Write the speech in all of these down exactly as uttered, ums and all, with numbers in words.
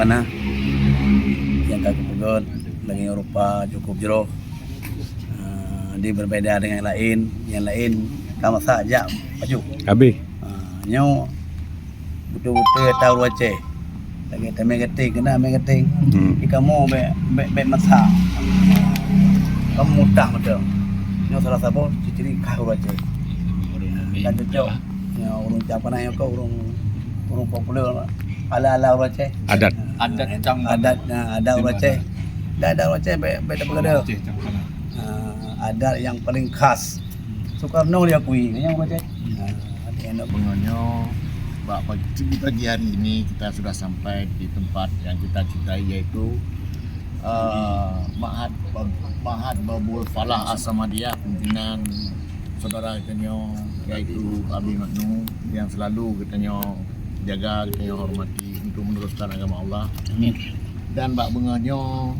Nah, nyang ka kupeugöt lagèe rupa cukup jroh. Ah, di berbeda dengan yang lain, yang lain ka masak jak pajoh. Habéh. Ah, nyoe beutôi-beutôi tahu Aceh. Lagèe tamè gaténg, keunan mè gaténg. Hmm. Di kamoe bèk, bèk, bèk masak. Kamoe mutah beutôi. Nyoe salah saboh ciri-ciri khas ureueng Aceh. Dan cocok. Ya, ureueng Cang Panah nyoe keu ureueng, ureueng populer. Ala-ala ureueng Aceh. Adat. Adat Cang Panah. Adat, ya, adat ureueng Aceh. Dan adat ureueng Aceh bèk, bèk tapeugah. Aceh Cang Panah. Ah, adat yang paling khas. Soekarno diakui, ya, ureueng Aceh. Ah, adat yang Beungoh nyoe, bak pagi, pagi hari ini kita sudah sampai di tempat yang kita cintai, yaitu, eh, Ma'had Bab-, Ma'had Babul Falah As-Samadiyah, pimpinan saudara geutanyoe, yaitu Abi Maknu, yang selalu geutanyoe jaga, geutanyoe hormati untuk meneruskan agama Allah. Amin. Dan bak beungoh nyoe,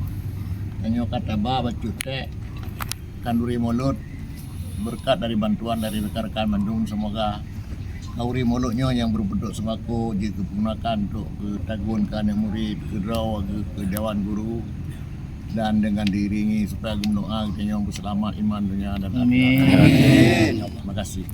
tanyoe ka taba bacut tèk khanduri mulod, berkat dari bantuan dari rekan-rekan mandum, semoga khanduri mulod nyoe nyang berbentuk sembako jeuet geugunakan untuk geutagun keu aneuk murit, keu droe, keu, keu dewan guru, dan dengan diiringi supaya geumeudoa geutanyoe beuseulamat iman donya dan akhirat. Amin. Terima kasih.